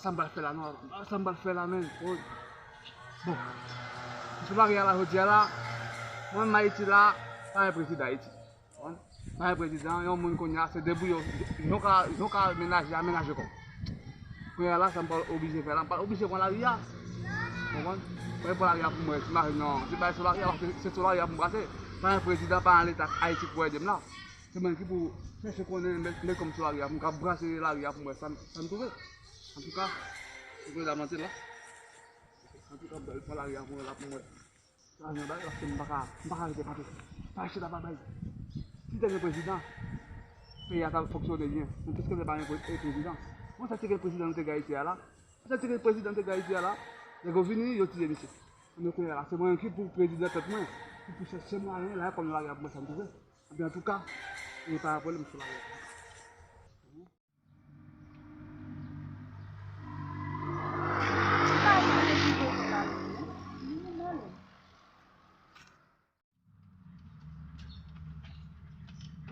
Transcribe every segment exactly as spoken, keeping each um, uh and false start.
Sa m pral fè la non, sa m pral fè la menm. Bon, m sou lari a la jodi a la, mwen menm Ayiti la, pa gen prezidan Ayiti. Konprann? Pa gen prezidan, yon moun kounye a, se debouye w, jan w ka, jan w ka menaje a, menaje kò w. Kounye a la, sa m pral oblije fè la, m pral oblije pran lari a. Konprann? Mwen pran lari a pou mwen, ti mache non, ti bay sou lari a, se, se sou lari a pou m pase. Pa gen prezidan, pa gen leta Ayiti pou ede m la. Se mwen ki pou chèche konnen, met, met kò m sou lari a, pou m ka brase lari a pou m wè sa m, sa m twouve. Antouka, se kounye a m antre la. Antouka, m pral pran lari a pou mwen la pou m wè. Lajan bay, paske m pa ka, m pa ka rete pa bay. Pa chita pa bay. Si te gen prezidan, peyi a t ap fonksyone byen. Men piske pa gen pre-, prezidan. Bon, sa te gen prezidan nou te gen Ayiti a la. Sa te gen prezidan nou te gen Ayiti a la. Nèg yo vini, yo tiye misye. Men kounye a la, se mwen ki pou prezidan tèt mwen. Ki pou chèche mwayen, la, kòm lari a pou mwen sa m twouve. Ebyen, antouka, e pa pwoblèm sou lari a.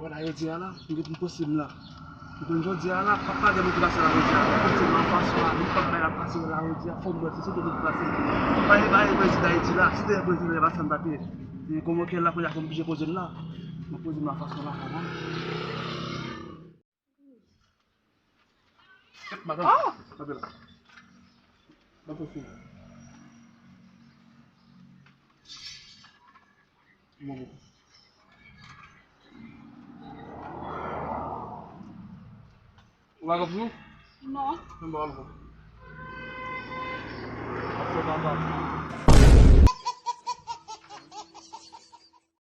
Wè la jodi a la, m gen pou m poste m la. M konn jodi a la, p ap pa gen moun ki pase la jodi a. M poste m la yon fason la, m p ap bay la pase la jodi a, fò m wè se sou moun ki pase. Pa gen, pa gen prezidan Ayiti la, si te gen prezidan, e pa sa m t ap ye. E konvoke l la, kounye a fò m oblije poze m la. M ap poze m la fason la, konprann? Madanm, oh! Kanpe la. Ban pou fini. Bon, bon. Ou pa konprann? Non. Mwen ba w konprann. Ap fè papa.